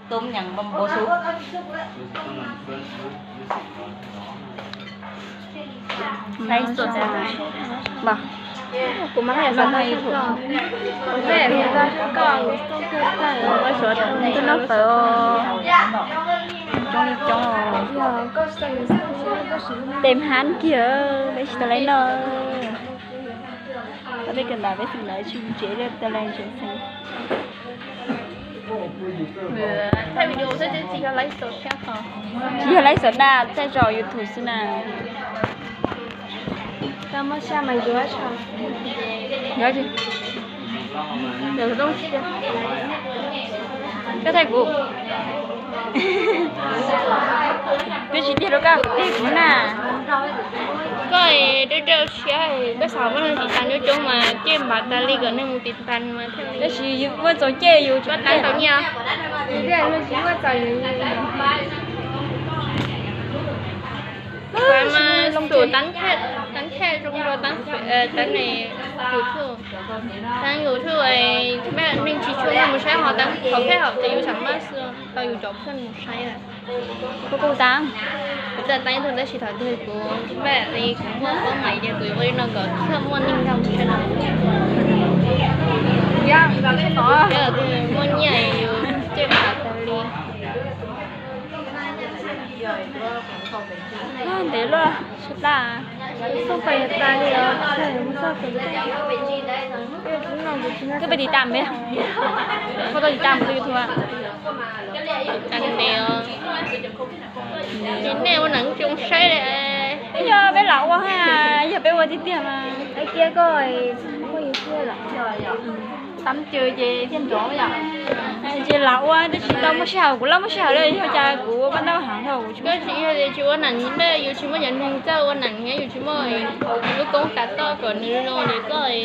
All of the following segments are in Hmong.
Tôm nhang bông bông súp. Lái sổ ta. Mà. Kuv mas yog lái sổ. Kuv suav tus noj fawm os. Coob li coob os. Tes hab kiag, peb tsis tau laiv noj. Peb kawm ntawv peb tsis laiv tsis ntsev li, tau laiv ntsev xeev. Tsis yog laiv xov daj, thaij zaum YouTube xwb na. Koj thaij kuv. Twb tsis tiag rau koj, kuv tiag kuv na. Koj rau rau siab, koj xav muaj neeg tiv tas coob coob mas cej npav tas li kom neeg mus tiv tas mas thiaj li. Tab sis muaj txaus cej yus tsis tau nyiaj. Mas xum tab thaj zoo rau tab ne YouTube. Tab YouTube, neeg tsis tshua muaj mus saib ho tab qhov pheej hom tias yus xav muab tau yus cov pheej mus saib lawm. Kuv kuj tab, kuv txawm tab ib tug tab sis thaum twg kuv npaj li kuv muaj pab mas ces kuv yuav ua li no kom thiaj muaj neeg nrog mus saib no. Muaj nyiaj yus cej npav tas li. Ntev luaj sab daj. Koj pab tiv tam peb, koj tau tiv tam mus rau YouTube. Tiv tam ntev os. Ces nej ua neeg tsis zoo saib li. Yog peb lam ua, yog peb ua tiag tiag mas. Tab cw ces thiaj nrov yom. Ces lam ua tab sis tau muaj sij hawm, kuv laj muaj sij hawm li yog cas kuv pab ntaub heev dhau kuv tsis. Koj tsis yog tias tsis ua neeg, yus tsis muaj cov neeg txawj ua neeg thiab yus tsis muaj lub koob tas toj kom nws zoo li koj,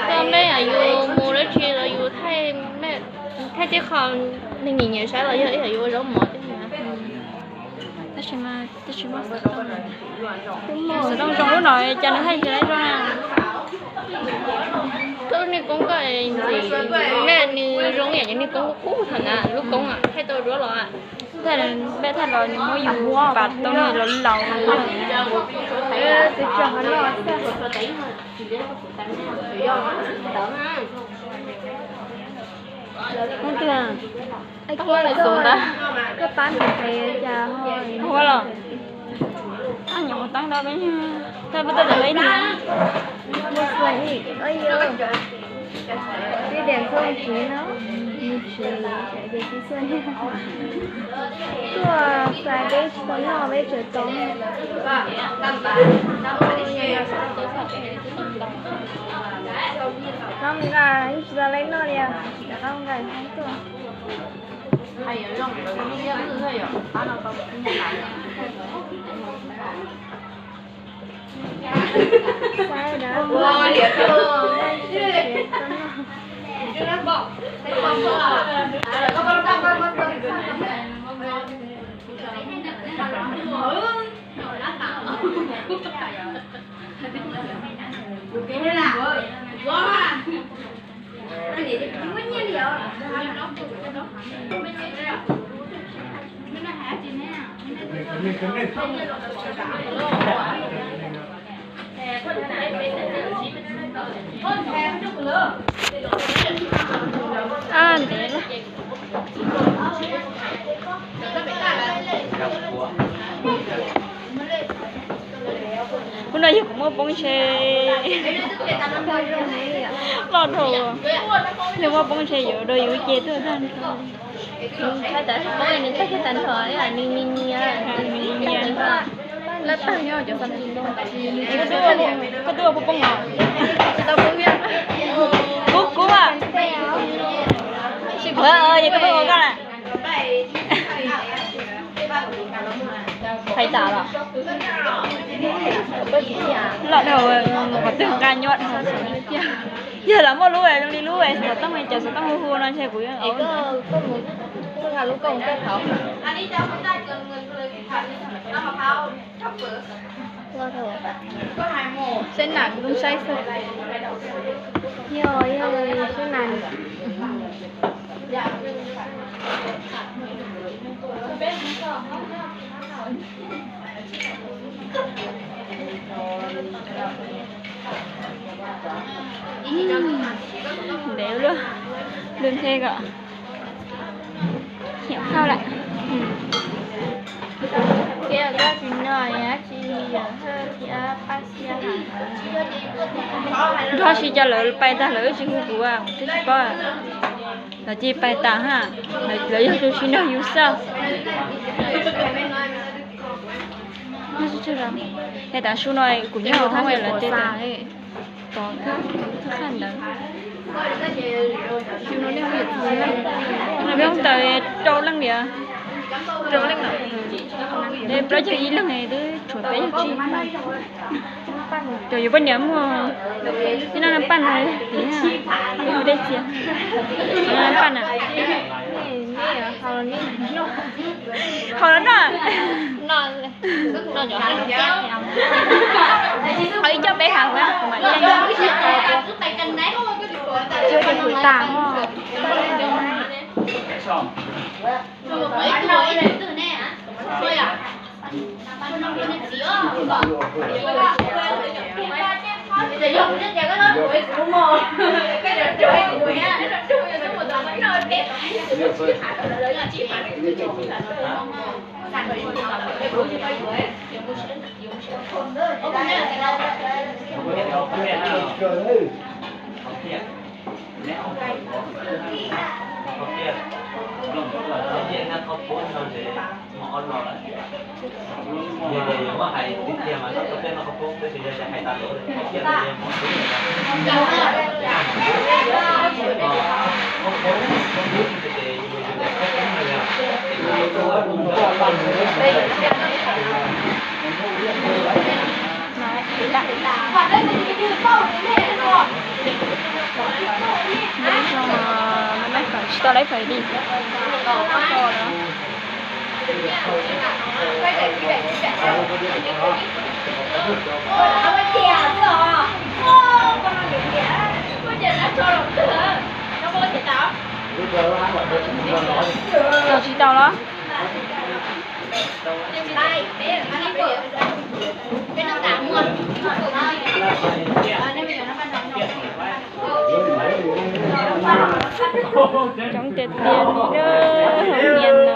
koj mej yus mus dab tsi los yus thaij, thaij tib qho neeg nyiam nyiam saib los yog ib yam yus ua zaub mov thiab. Tab sis mas tab sis muaj xov tooj, xov tooj zoo lub no cas nws thaij tsis tau zoo na. Koj lub niag koob koj ntxim, nws zoo ib yam cov niag koob qub qub thaum ntawd, lub koob thaij tau duab los. Thaij, peb thaij los nws muab yus pas tau niag laus laus. Hnub twg? Koj pab nrhiav cas ho ua los? Nyuam qhuav tab tau peb, thaij peb tau peb hnub. Mus txiv, mus txiv no, mus txiv, tuaj xav peb tsis tau noj peb tseem tau. Tsis tau nqa, tsis tau lawv noj li, rov qab nqa tuaj. Ntev lawm. Hnub no yog kuv muaj poob tseg. Loj dhau, yog muaj poob tseg yuav rau yus ces tuaj tag nrho. Nws thaij tag nrho, nws nyiam nyiam. Lab tag nyob cov xav tis no. Koj tuaj poob poob os. Kub kub a. Yog koj poob ua koj na. Hais tas los. Loj dhau, qhov twg nqa nyob dhau. Yog lam muaj lub zoo li lub xov tooj, cov xov tooj hu hu no ntshe kuv Saib nam kuv saib xwb. Yog, yog saib nam. Ntev luaj, lwj nthe kom hiam phauj lawm. Nrog si cas lawv pais tag lawv wb tsis hu kuv, twb tsis paub. Lawv cia li pais tas ha, lawv yog tus tsis nrog yus xwb. Ces tav su no kuv nyob hauv hoob lawv tias tod thawj qhaj ntawd. Peb hoob taws rau leej li, rau leej, plaub caug ib leeg twb tshuav peb caug tsib. Cov yuav poj niam muaj, ib no paj no, tiv dej txias, paj na, haus los noj, haus ib co peb haus, kuv mam li, tas, Tsis tau lawv fais li. Tau tsis tau los? Coob tiag tiag li, hauv niam no,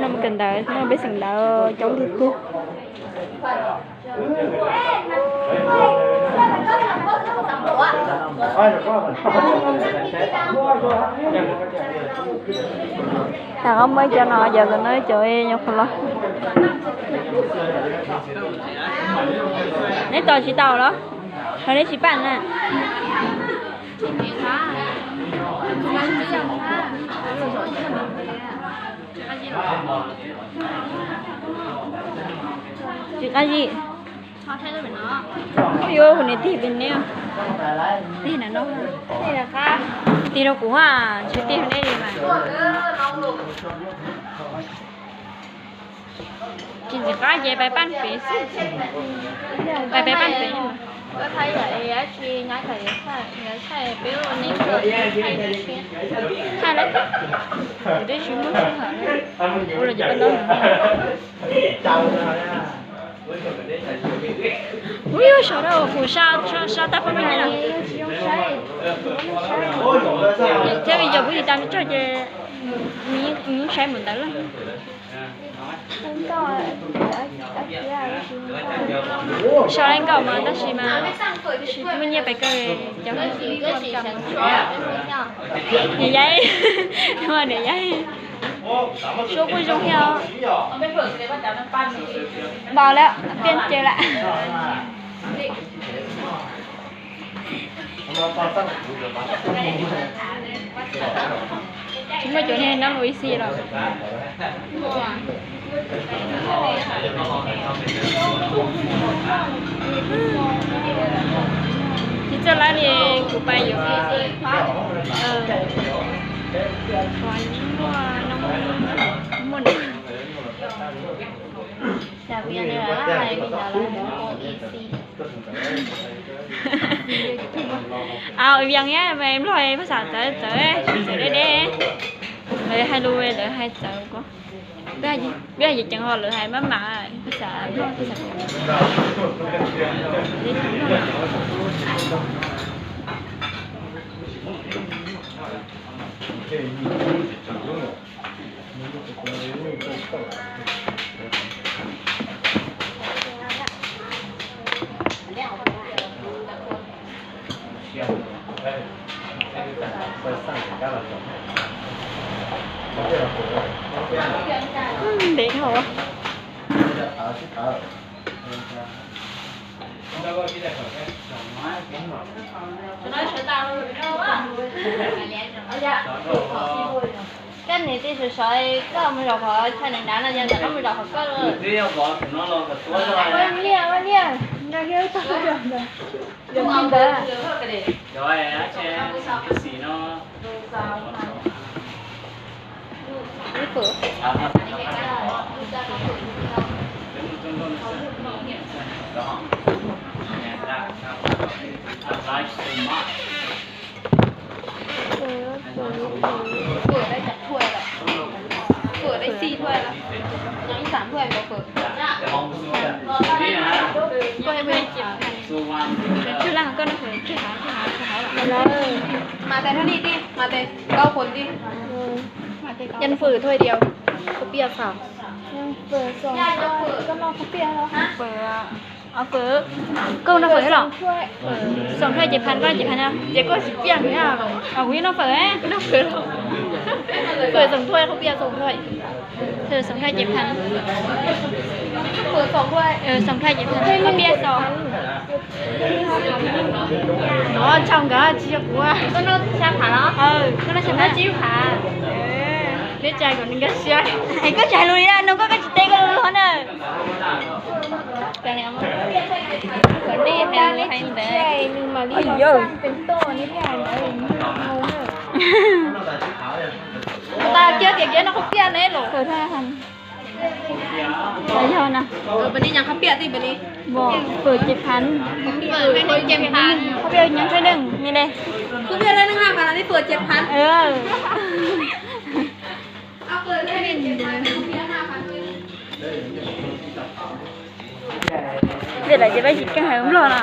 no kawm ntawv no peb xeem ntawd coob tiag tiag. Tam qhov muaj cov no, cov ntawm no cov nyuam qhuav los. Neb tos tsis tau los? Los neb tsis paj na? Tsis qab zib. Yuav hu niam tig pem neb. Tig na no. Tig rau kuv ha, tsis tig rau neb li mas. Tsis ntxim qab ces pais paj pem xwb. Pais pem paj pem. Thaij lawm. Kuv twb tsis muaj sij hawm. Kuv los ces paj ntaub. Ub, yog sawv daws kuv sa, sa tag paj ntaub no. Thiab vim yog kuv tsis tas tsog ces nws yeej saib mus ntawd lawm. Sau lai nkauj mas tab sis mas, tab sis muaj nyiaj pes kawg, cov niam yaib, niam yaib, suab kuj zoo thiab os. Npau lawm, tiaj ces lawm. Tsis muaj cov niag nab lus ib xi los. Tsis txawj lab li, kuv pais yuav. Muaj, muaj. Au, Vias thiab Nplog phas xas txawv txawv, txawv deb deb. Hais lus lawv hais txawv ko. Peb hais ceev ho lawv hais mab mam, peb xav noj peb xav. Ntev dhau. Koj niam tej sawv sawv koj mus zaum qhov chaw nws dav no, yog ntawm koj mus zaum qhov koj lawm. Ua niam, ua niam, nrog kiag tau ntawd. Mas tes thab ni ti, mas tes kaub phuv ti. Ăn phở thôi đi, có biết sao? Ăn phở, koj noj phở thiab los? Xoom thuaj ces phav, koj noj ces phav no. Ces koj tsis piaj thiab. Kuv yeej noj phở, kuv noj phở. Phở xoom thuaj, không biết xoom thuaj. Phở xoom thuaj ces phav. Xoom thuaj ces phav, không biết xoom. Nov tsaug nkawd tsis yog kuv. Koj noj xya phav los? Koj noj xya phav, tsib phav. Neb tsis hais kom nkag siab. Es koj tsis hais lus li no, koj koj tsis teb koj lus hov na. Tau kiag tias kiag no koj piaj ne los. Yog na. Phở ces phav. Koj piaj nyob thaj neeg ni ne. Koj piaj thaj neeg ha phav los ne, phở ces phav. Vim lawv ces peb tsis keej hais nplog no.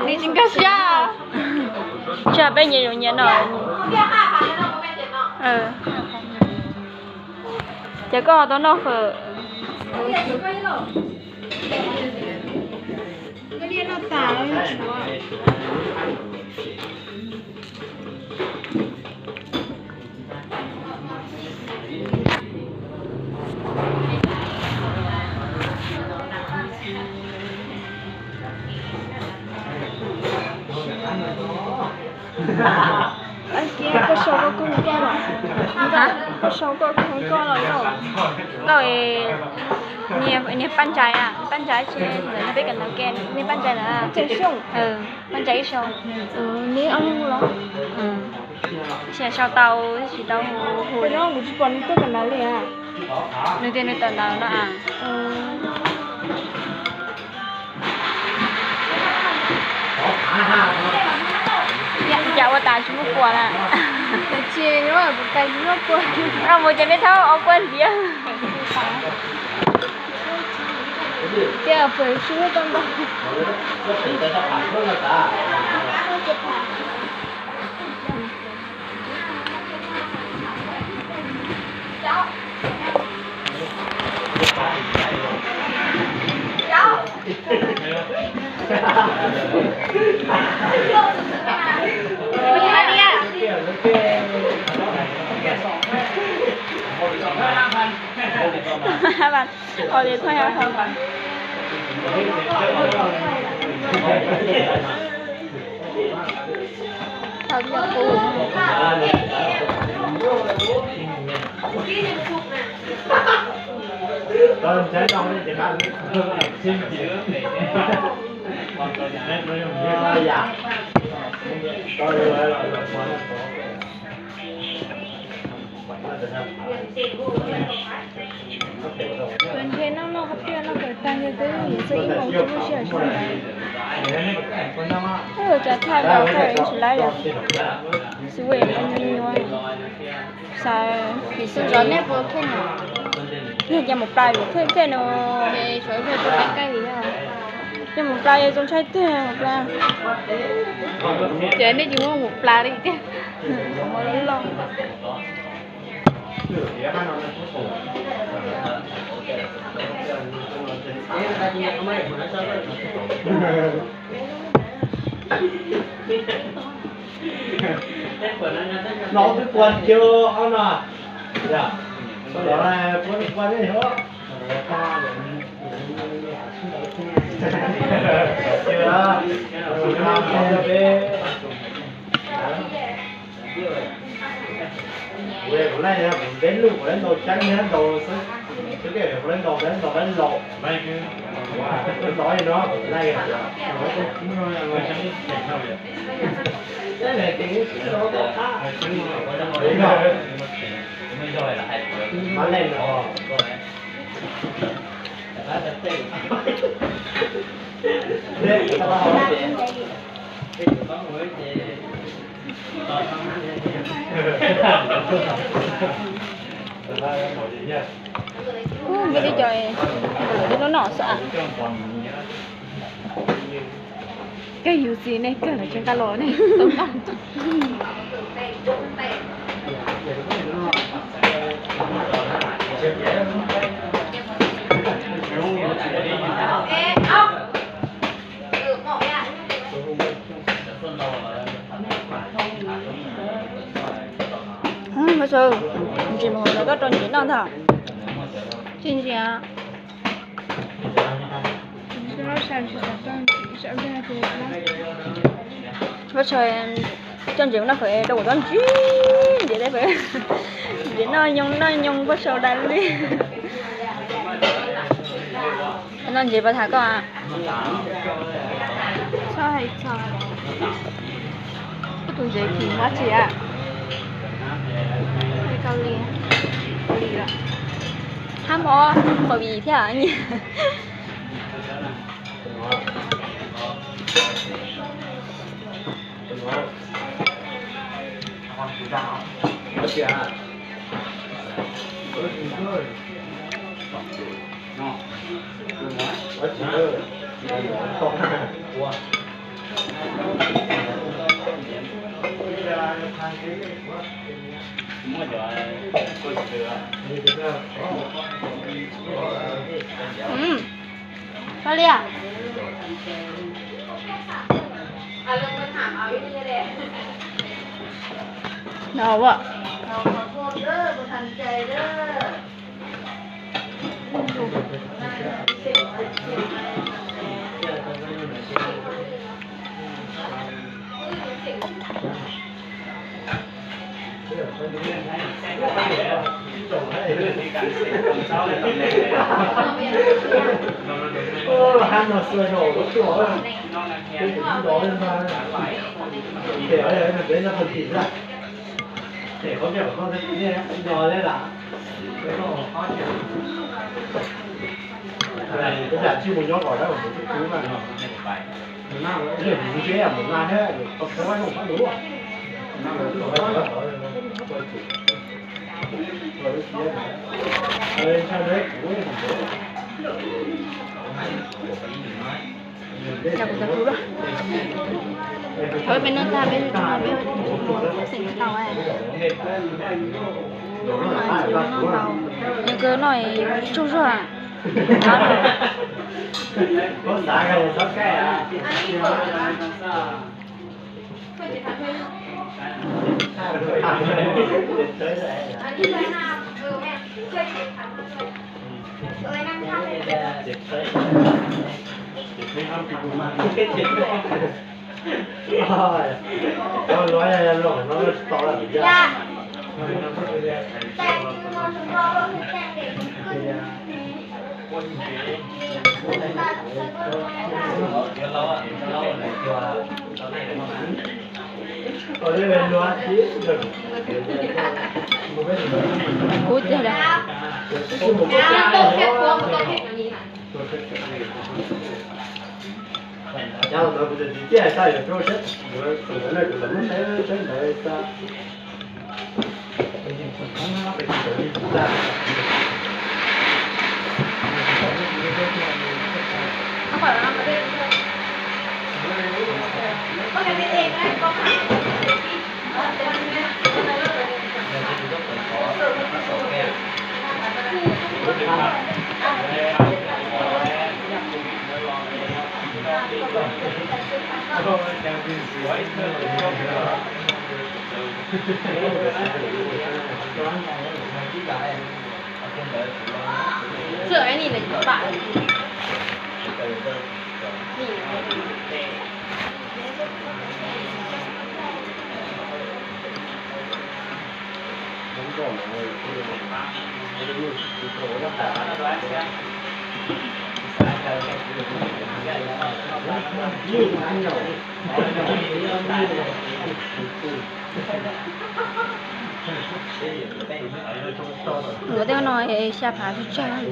Nws tsis nkag siab. Tsam peb nyias zaum nyias noj. Ces koj ho tau noj fawm. Koj sau koj koom koj los? Koj sau koj koom koj los yog? Koj niag paj ntsais, paj ntsais tsis, peb kawm ntawv ke, niag paj ntsais na. Paj ntsais ib sau. Neb ob leeg los? Tab sis sau tau, tab sis tau hu. Kuv tsis pom nws tuaj kawm ntawv li. Nws tias nws kawm ntawv no. Cas ua tas tsis muaj kua na? Tsis, kuv tais tsis muaj kua. Koj mus ces peb thaub ua kua ntxiv. Tias pem su tau ntau. Ua li thuaj hab hau. Ntshe noj noj qhov tiaj noj kom tag nrho twb yuav txog ib moos tsis muaj sij hawm sib nrhiav. Cov thaj rau thaj tsis laib yom, xwb ua nyuaj nyuaj. Xav pim xwb zov nej puas kheej os? Yog cov mus plas vim kheej kheej no. Cov mus plas yog zoo ntshai tiag mus plas. Ces nej tsis muaj mus plas li tiag. Loj. No twb pua kiag no. Yog, no pua pua li os. Kuv laij kuv peb lub kuv laij ntaus ceeb thiab ntaus xwb, kuv laij ntaus peb ntaus peb laus, ntaus no laij no. Ub, npaj li cov nkaum lawm nyob no xwb as. Kawg yus txiv nej kawg los tsis nqa los nej tau noj. Ntsis mus hauv no koj rau ntsis noj ntag. Tsis ntsis. Pob Sau coj ntses mus noj fawm rau kuv txob ntsis, ntses noj nyoos noj nyoos Pob Sau tas li. Noj ntses pas tham koj. Txhob hais txog koj tus ntses phim ua tsi a. Hab mos, khov vim thiab. Ua li a. No ua. Thov peb noj tag peb tsis noj peb xeem tsis tau. Noj tau, nws kawg noj tsaug zog. Kub tiag li. Nyob los ntawd kuv tsis tsis hais txog yuav rau seb yuav tus ntawd ne, kuv txawm muab saib saib ntawd txog. Ua tej no xya phav tsawg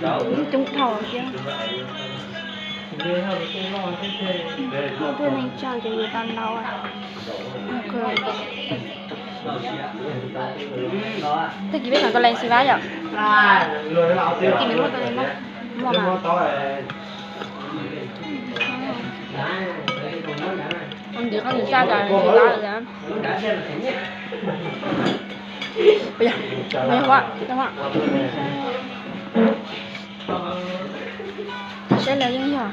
tsawg, coob dhau thiab. Muaj tuaj neeg tsawg ces yus tau ntau. Tag kis peb sawv tau lees xis vab yom? Tag kis nws muaj tau lees, muaj mas. Ntxiv qhov nws xya tas xis vab lawm. Saib lawv yeej yog.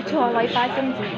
Txhua los ib pab coob ntxiv.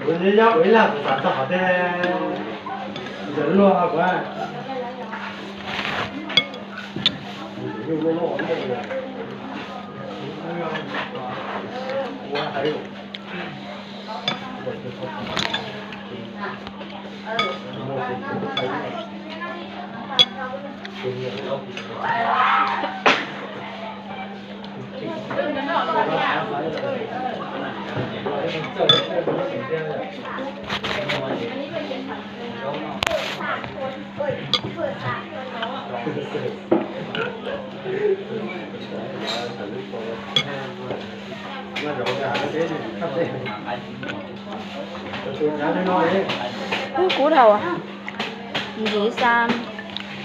Kuv nyob ua ib lag kuv xav txog qhov tias ntawd luag kuv. Kuv dhau, ntxiv xa,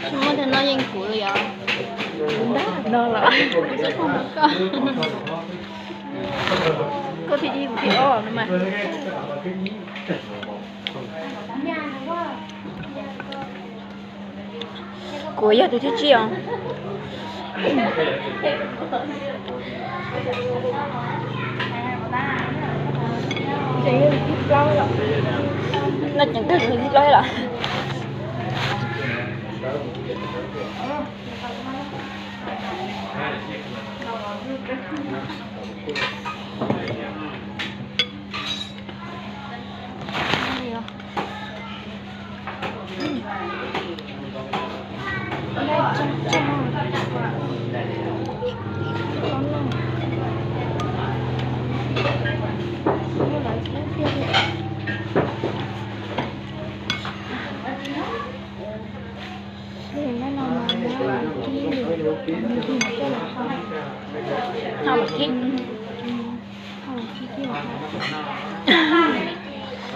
tsis muaj tej no yeej kuv yog. Koj thib ib kuv thib ob no mas. Kuv yog tus thib tsib os. No ceev kawg, kuv thib plaub los.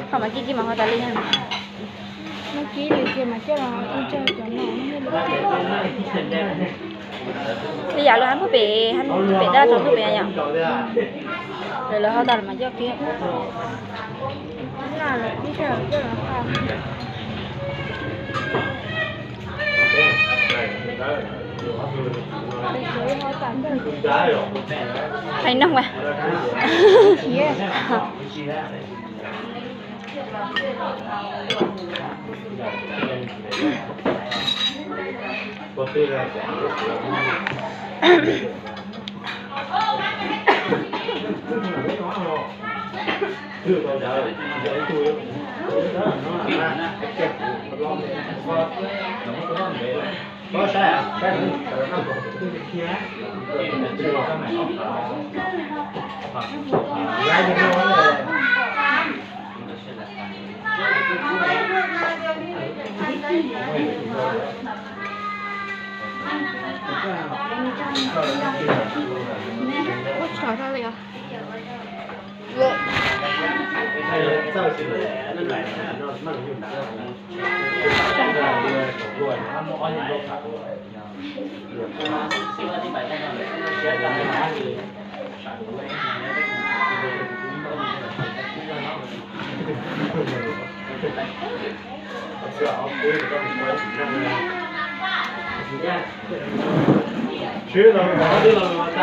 Ho mas kib kib mas ho tas li. Twb yam lawv hab muab pem, hab pem dab tsaus ntuj pem yom. Lawv lawv ho tas lawm mas coj kiag. Hais noog mas.